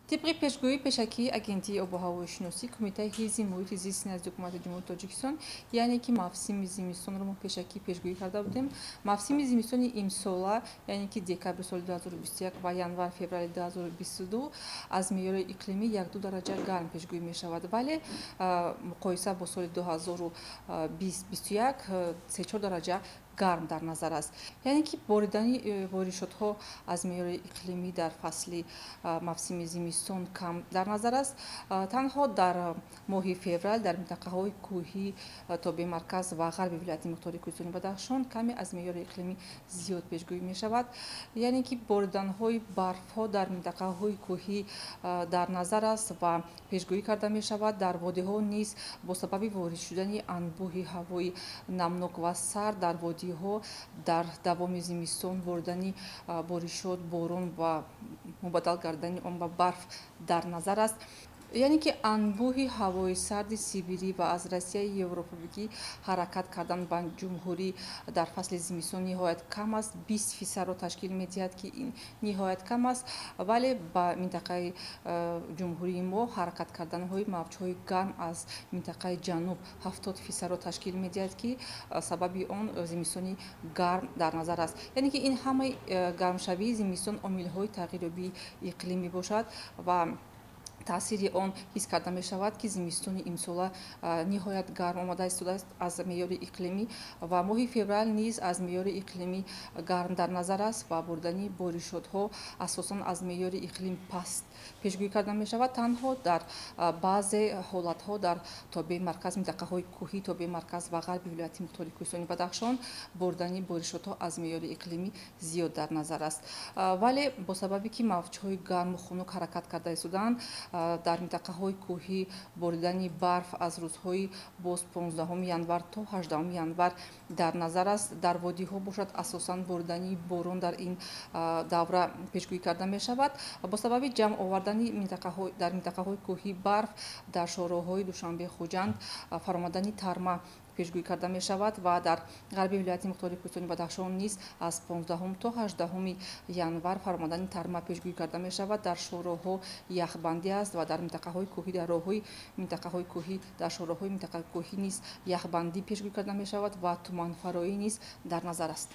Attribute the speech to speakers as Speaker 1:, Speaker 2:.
Speaker 1: Тибқи пешгӯии пешакии Агентии обу ҳавошиносӣ, Кумитаи ҳифзи муҳити зисти назди Ҳукумати Ҷумҳурии Тоҷикистон, яъне ки мавсими зимистонро мо пешакӣ пешгӯӣ карда будем. Мавсими зимистони имсола, яъне ки декабри соли 2021 ва январ-феврали 2022 аз меъёри иқлимӣ 1-2 дараҷа гарм пешгӯӣ мешавад, вале муқоиса бо соли 2020-21 3-4 дараҷа гарм дар назар аст. Яъне ки боридани боришотҳо аз меъёри иқлимӣ дар фасли мавсими зимистон кам дар назар аст. Танҳо дар моҳи феврал дар минтақаҳои кӯҳӣ тобеи марказ ва ғарби вилояти мухтори Кӯҳистони Бадахшон каме аз меъёри иқлимӣ зиёд пешгӯӣ мешавад. Яъне ки бориданҳои барфҳо дар минтақаҳои кӯҳӣ дар назар аст ва пешгӯӣ карда мешавад. Дар водиҳо низ бо сабаби ворид шудани анбӯҳи ҳавои намнок ва сард дар водиҳо дар давоми зимистон боридани боришот, борон ва мубаддал гардидани он ба барф дар назар аст. Яъне ки анбӯҳи ҳавои сарди Сибирӣ ва аз Россияи Европавигӣ ҳаракат кардан ба ҷумҳурӣ дар фасли зимистон ниҳоят кам аст, 20 фисадро ташкил медиҳад, ки ин ниҳоят кам аст, вале ба минтақаи ҷумҳурии мо ҳаракат карданҳои мавҷҳои гарм аз минтақаи ҷануб 70 фисадро ташкил медиҳад, ки сабаби он зимистони гарм дар назар аст. Яъне ки ин ҳамаи гармшавии зимистон омилҳои тағйирёбии иқлим мебошад ва таъсири он ҳис карда мешавад, ки зимистони имсола ниҳоят гарм омада истодааст аз меъёри иқлимӣ ва моҳи феврал низ аз меъёри иқлимӣ гарм дар назар аст ва боридани боришотҳо асосан аз меъёри иқлим паст пешгӯӣ карда мешавад. Танҳо дар баъзе ҳолатҳо дар тобеи марказ, минтақаҳои кӯҳӣ тобеи марказ ва ғарби вилояти мухтори Кӯҳистони Бадахшон боридани боришотҳо аз меъёри иқлимӣ зиёд дар назар аст, вале бо сабабе ки мавҷҳои гарму хунук ҳаракат карда истодаанд, дар минтақаҳои кӯҳӣ боридани барф аз рӯзҳои боз 15 январ то 18 январ дар назар аст. Дар водиҳо бошад, асосан боридани борон дар ин давра пешгӯӣ карда мешавад. Бо сабаби ҷамъ овардани дар минтақаҳои кӯҳӣ барф дар шоҳроҳҳои Душанбе, Хуҷанд фаромадани тарма пешгӯӣ карда мешавад ва дар ғарби вилояти мухтори Кӯҳистони Бадахшон низ аз 15 то 18 январ фаромадани тарма пешгӯӣ карда мешавад. Дар шоҳроҳҳо яхбандӣ аст ва дар минтақаҳои кӯҳӣ, дар роҳҳои минтақаҳои кӯҳӣ, дар шоҳроҳҳои минтақаи кӯҳӣ низ яхбандӣ пешгӯӣ карда мешавад ва туманфароӣ низ дар назар аст.